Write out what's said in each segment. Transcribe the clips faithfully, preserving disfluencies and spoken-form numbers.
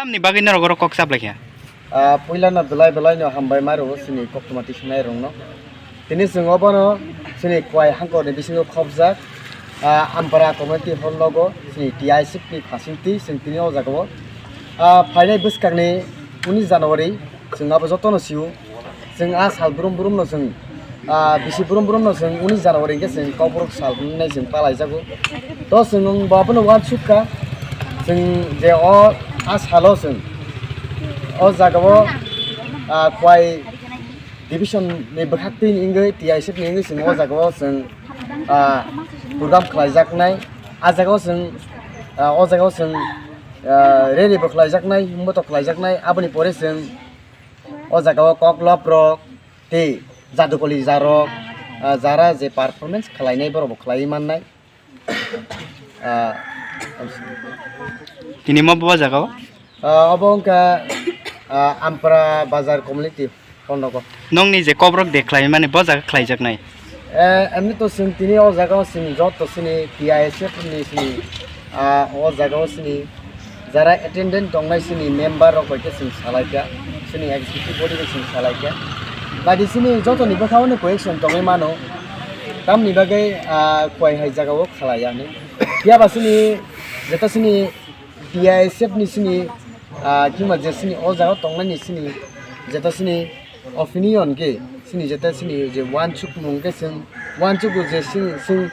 Ni bagwi norok oro kok chap lai kha. Ah, puila no belai belai no hambai ma rwo chini koktwma tisongnai rok no. Tini chwng obono chini kwai hangkor ni bisingo khopjak, ah, Ampara community hall nogo chini T I S F ni facility chwng tini o jaga o, ah, phainai bwskang ni unis January chwng abo joto no sio. Chwng a sal brum brum no chwng, ah, bisi brum brum no chwng unis January hwnkhe chwng Kokborok sal hwnwi chwng palaijago. To chwng bo abono uansuk kha, chwng je o a salo chwng o jaga o, ah, Khowai division ni bwkhak twi ni wngwi T I S F ni wngwi chwng o jaga o chwng, ah, program khlaijaknai. A jaga o chwng, ah, o jaga o chwng, ah, rally bo khlaijaknai, himbo to khlaijaknai. Aboni pore chwng o jaga o koklop rok tei jadukoli jarok, ah, jara je performance khlainai borok bo khlaiwi mannai. Ah, Tini mo bo jaga o? Ah, obo wngkha, ah, Ampara Bazar Community hall nogo. Nongni je Kokborok de khlai mani bo jaga khlaijaknai? Eh, emni to chwng tini o jaga o chwng joto chini T I S F ni chini, ah, o jaga o chini jara attendant tongnai chini member rok bai khe chwng salai kha, chini executive body bai chwng salai kha. Badi chini joto ni bwkha o no question tongwi mano, tamni bagwi, ah, Khowai hai jaga o khlai ya hinwi. Phiya ba chini jeta chini T I S F ni chini, ah, kima je chini o jaga o tongnai ni chini jeta chini opinion khe chini jeta chini je uansukmung khe chwng uansukgo je chwng, chwng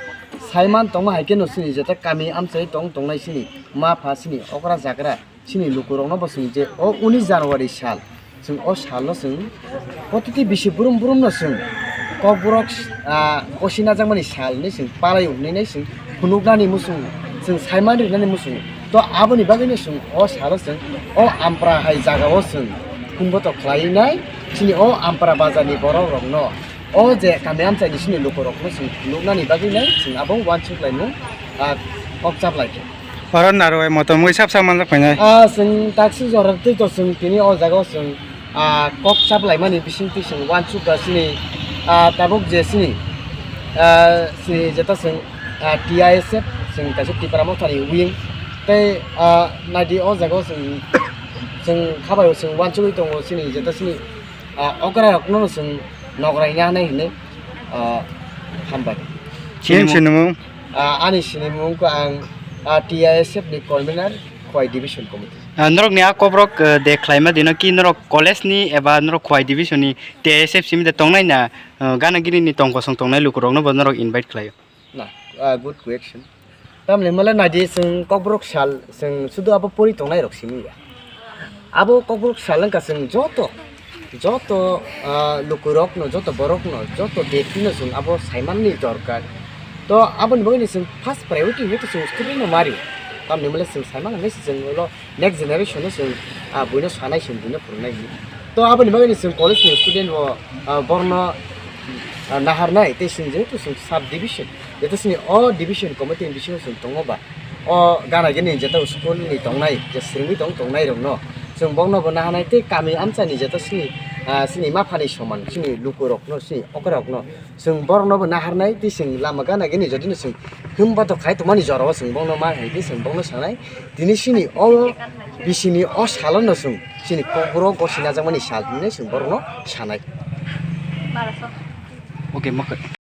saiman tongma hai kheno chini jeta kami amchai tong tongnai chini ma pha chini okra jagra chini lukurokno bo chwng je o unis January sal chwng o salno chwng protiti bisi brum brumno chwng Kokborok, ah, kosi najakmani sal hinwi chwng palai hwnwi nai chwng phunuknani muchung chwng saiman rinani muchung. To aboni bagwino chwng o salo chwng o Ampra hai jagao chwng phungboto khlaiwi nai chini o Ampra bazarni borokrokno, o je kami amchaini chini lukurokno chwng phunuknani bagwi nai chwng abo uansuk laimung, ah, kok chap lai kha. Oro narwai motom wi sap sak manjak phainai. Ah, chwng taksi jora twi to chwng tini o jagao chwng, ah, kok chap laimani bisingtwi chwng uansuk da chini, ah, tabuk je chini, ah, chini jeta chwng, ah, T I S F chwng kaisa Tipra Mothani wing tei, ah, naidi o jagao chwng, chwng khabaio chwng uansugwi tongo chini jeta chini, ah, okra rokno chwng nokrai nanai hinwi, ah, hambai. Chini sinimung? Ah, ani sinimung wngkha ang, ah, T I S F ni convener, Khowai Division Committee. Ah, norokni a kokrok, eh, de khlaima dino ki norok college ni eba norok Khowai Division ni T I S F simi de tongnai na, eh, gana gini ni tong kosong tongnai lukurokno bo norok invite khlaio? Na, ah, good question. Tamni hwnmale naidi chwng Kokborok sal chwng sudu abo pori tongnai rok simi ya. Abo Kokborok sal wngkha chwng joto, joto, ah, lukurokno, joto borokno, joto bektino chwng abo saimanni dorkar. To aboni bagwino chwng first priority hwnkhe to chwng student no mari. Tamni hwnmale chwng saimano hinwi se chwng ulo next generation no chwng, ah, buino sanai chwng buino phwrwngnai hinwi. To aboni bagwino chwng college ni student bo, ah, borno, ah, naharnai tei chwng jehetu chwng sub division, jeto chini o division committee ni bisingo chwng tongo ba. O gana gini jeta school ni tongnai, je swrwngwi tong tongnai rokno chwng bokno bo naharnai tei kami amchani jeta chini, ah, chini maphani soman chini lukurokno chini okra rokno chwng borokno bo naharnai tei chwng lama gana gini jodi no chwng himba to khai tongmani jorao chwng bokno ma hai tei chwng bokno sanai tini chini o bisini o salo no chwng chini kokborok gosi najakmani sal hinwi chwng borokno sanai. Okay, mokhe.